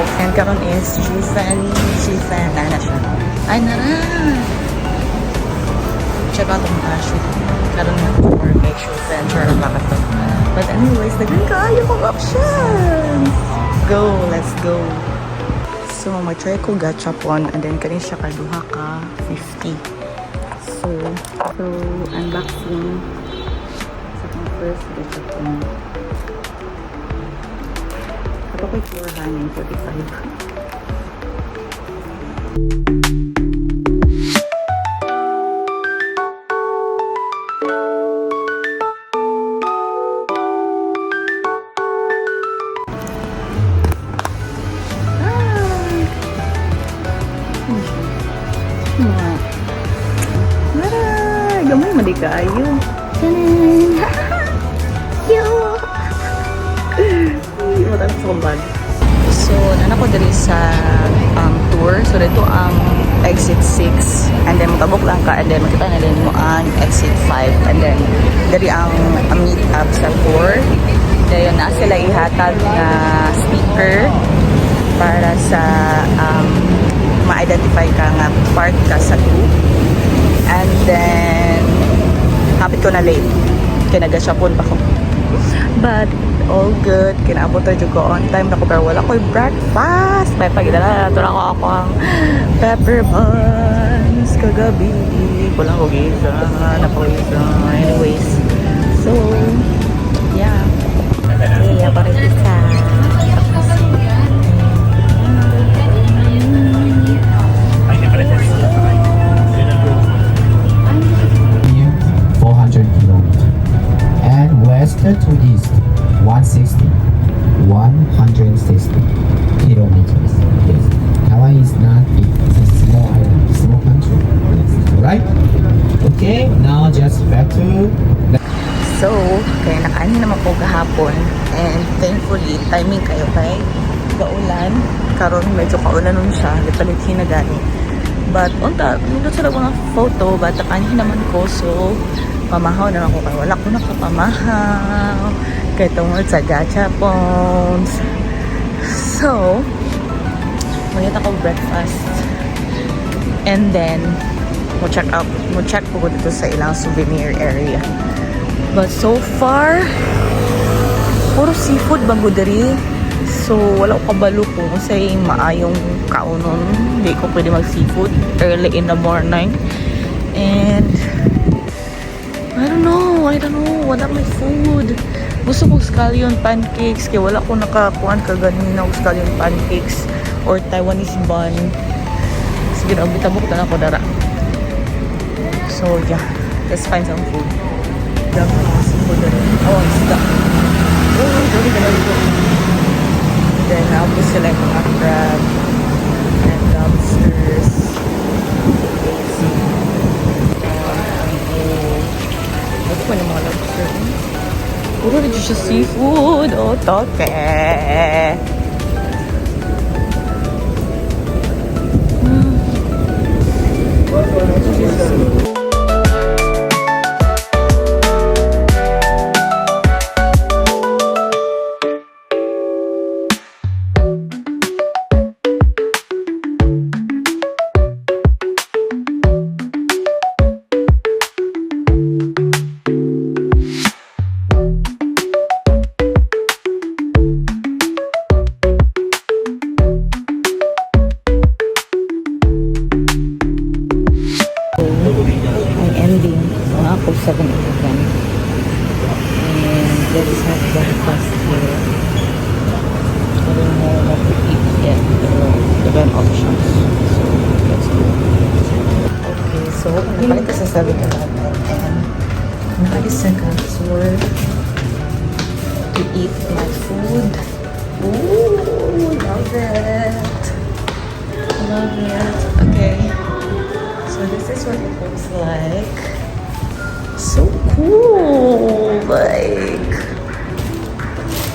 ko. And karon is Jiufen, Jiufen, na na siya. Ay, nara! Check out ang mga shoot. Karon nga tour kay Jiufen, sure bakit to. But anyways, daghan kaayo kong options! Go, let's go! So, mag-try ko gachapon and then kani siya kaduha ka 50. So, unboxing sa akong first gachapon. Ito ko'y 445. Ah! Ano siya? Mga Aray! Gamay man di kaayo. Tanan! Yo! Mata sa akong bag. So, nana ko diri sa tour. So, dito ang exit 6. And then, mutabok lang ka. And then, makita na din mo ang exit 5. And then, diri ang meet up sa tour. Dayon na sila ihatag na speaker para sa ma-identify ka nga part ka sa group. And then, hapit ko na late. Kaya nagashapon pa ko. But, all good. Kinaabot na ko on time na ko. Pero wala ko'y breakfast. May pagdala na ako ako ang pepper buns kagabi. Wala ko gisa. Napawisa. Anyways. So, yeah. Okay, ako rin isa. Near 400 kilometers. And west to east, 160, 160 kilometers. Yes. Taiwan is not big. It's a small island, small country. Yes. Right? Okay, now just back to So, kaya nakain naman ko gahapon and thankfully, timing kayo kay gaulan. Karon medyo kaulan nun siya, gipalit na gani. But unta, nindot sila mga photo, but nakaanhi naman ko, so pamahaw na ako kay wala ko nakapamahaw kay tungod sa gacha phones. So, mangita ko breakfast. And then, mo check out, mo check ko dito sa ilang souvenir area. But so far, puro seafood bang diri. So, wala ko kabalo ko kasi maayong kaunon. Hindi ko pwede mag seafood early in the morning. And, I don't know, I don't know. Wala may food. Gusto ko scallion pancakes kaya wala ko nakakuan kaganina og scallion pancakes or Taiwanese bun. Sige na, bitabok na ako dara. So, yeah. Let's find some food. Dami mga seafood dara. Oh, ang isda. Oh, dami ka na dito. Then, naubos sila yung mga crab and lobsters. Ano pa ng mga lobster? Puro rin siya seafood. Oh, toke. Ang ending, mga ako 7-Eleven. And let's have breakfast here. I don't know what to eat yet. Pero different options. So, let's go. Okay, so, napalit ko sa 7-Eleven and nakalis sa tour to eat my food. Ooh, love it. Love it. Okay. So this is what it looks like. So cool! Like,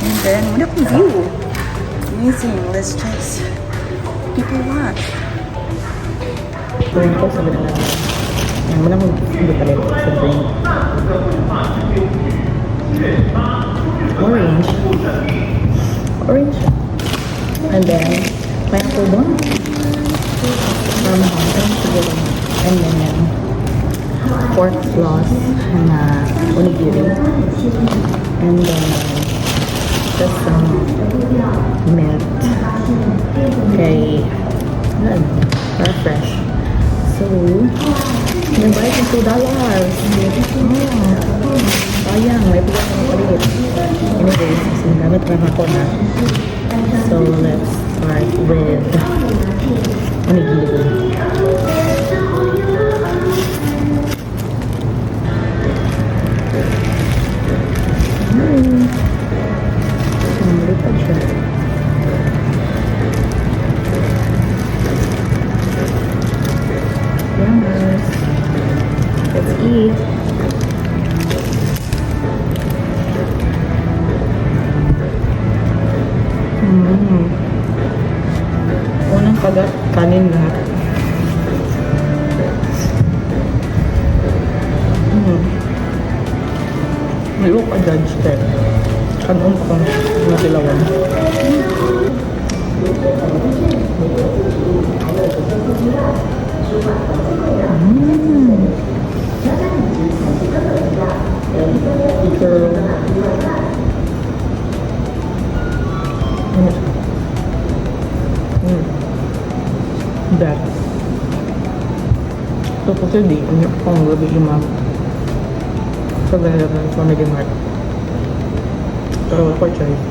and then what a view! Amazing. Let's just people watch. Drink ko sa ganun. Ang muna mo palit sa drink. Orange. Orange. And then Pineapple ba? Or mahal. Siguro. And then, yan, pork floss na onigiri. And then, just some mint. Okay. Good. Refresh. So, nagbayad ng $2. Oh, sayang, may pila akong palit. Anyways, sinagamit lang ako na. So, let's start with onigiri. Lipad siya. Yummers. Let's eat. Unang kagat, kanin lahat. May ka judge step. Kanon pa kang natilawan. Girl. That. So, kasi di, ano kung gabi yung mga 7-Eleven Family Mart. Pero wala ko choice.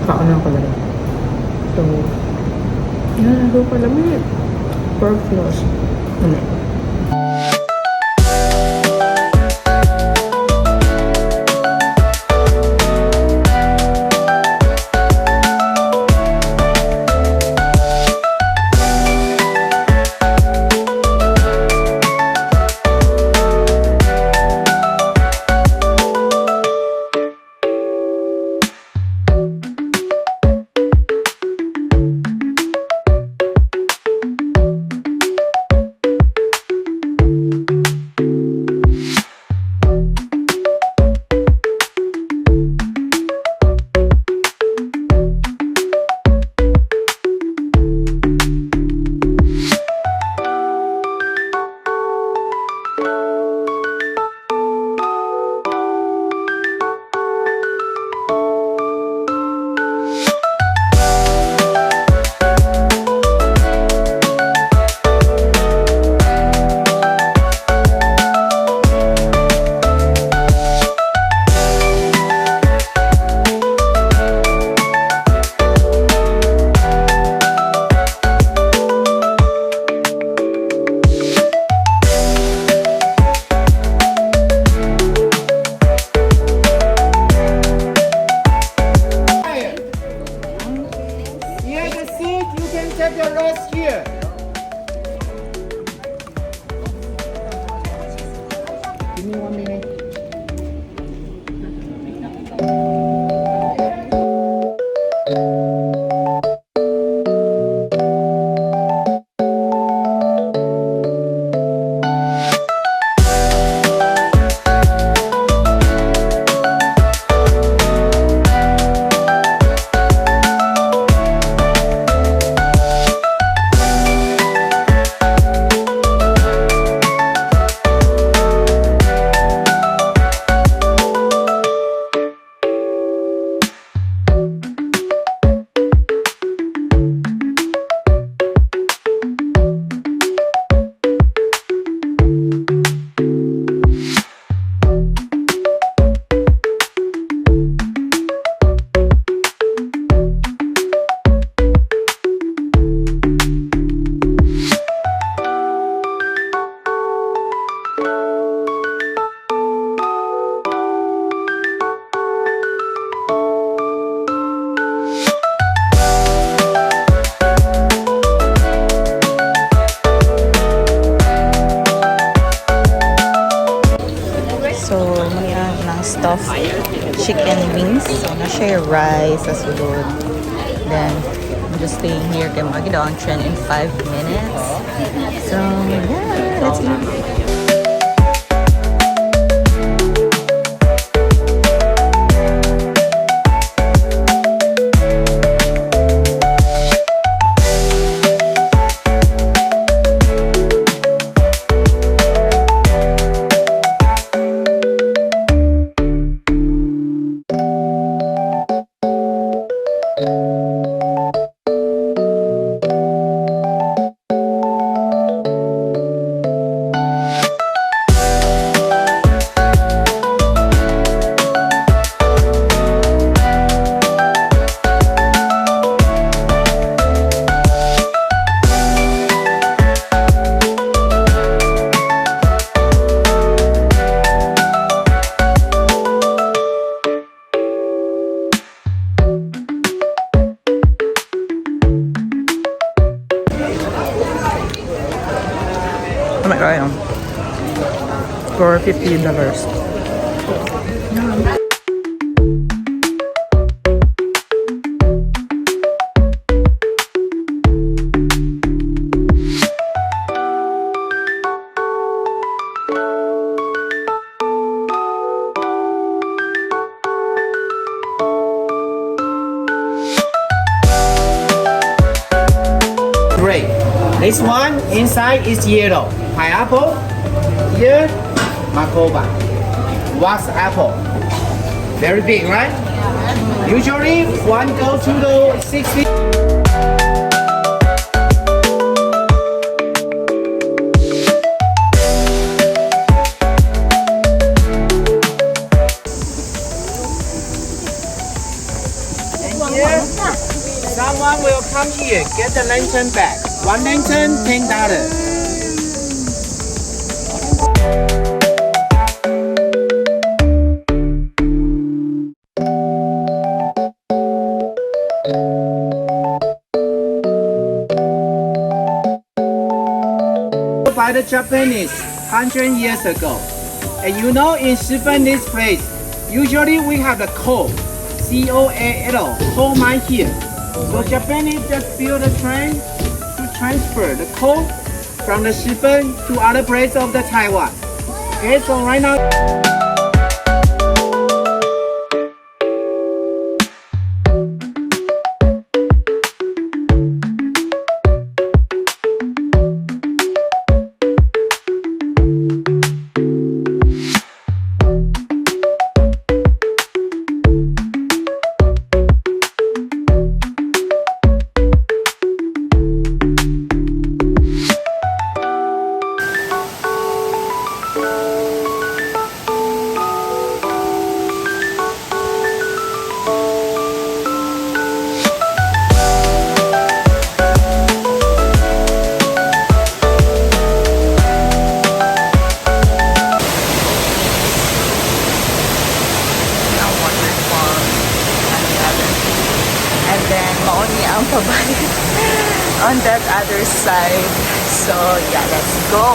Kaon lang ko lang. So, yeah, so kalami. Pork floss. Ano? Here the seat, you can take your rest here. Give me one minute. So, muna ng stuffed chicken wings. So, naa siya rice sa sulod. Then, I'm just staying here kay mga ang train in 5 minutes. So, yeah, let's eat. Oh my God. For $50. Great. This one inside is yellow. Pineapple. Here, makoba. Wax apple. Very big, right? Usually one go to the 60. And here, someone will come here, get the lantern back. One lantern, $10. By the Japanese 100 years ago. And in Shifen, this place, usually we have the coal, C-O-A-L, coal mine here. So Japanese just build a train to transfer the coal from the Shifen to other place of the Taiwan. Okay, so right now. Ang waterfall on the other. And then, mao ni ang pabalik on that other side. So, yeah, let's go!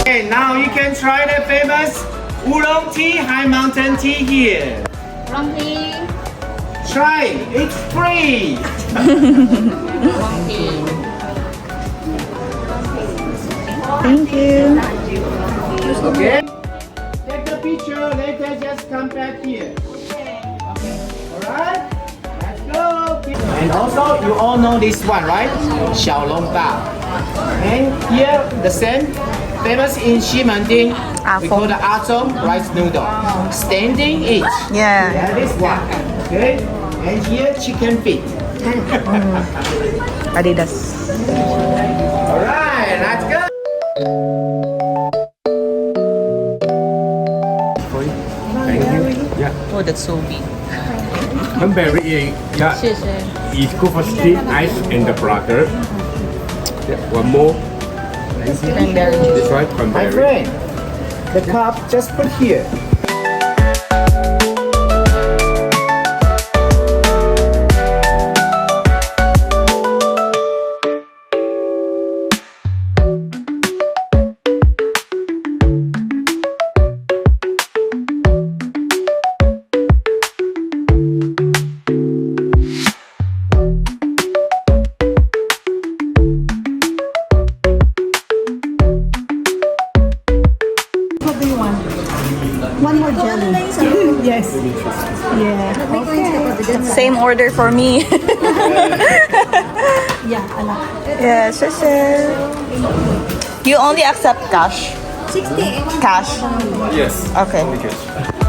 Okay, now you can try the famous Oolong tea, High Mountain tea here. Oolong tea. Try, it's free. Oolong tea. Thank you. Okay. Take the picture, later just come back here. Okay. Alright? Let's go. And also, you all know this one, right? 小笼包. And here, the same, famous in Ximending. We call the 阿宗 rice noodle. Standing eat. Yeah. Yeah, this one. Okay. And here, chicken feet. Adidas. Alright, let's go. Thank you. Yeah. Oh, that's so big. Cranberry, yeah. 谢谢。 It's good for skin, eyes, and the brother. Yeah, one more. Cranberry. This one, My cranberry. friend, the cup just put here. Interesting. Yeah. Okay. Same order for me. Yeah, ala. Yeah, 谢谢. You only accept cash? 60. Cash. Yes. Okay. Only cash.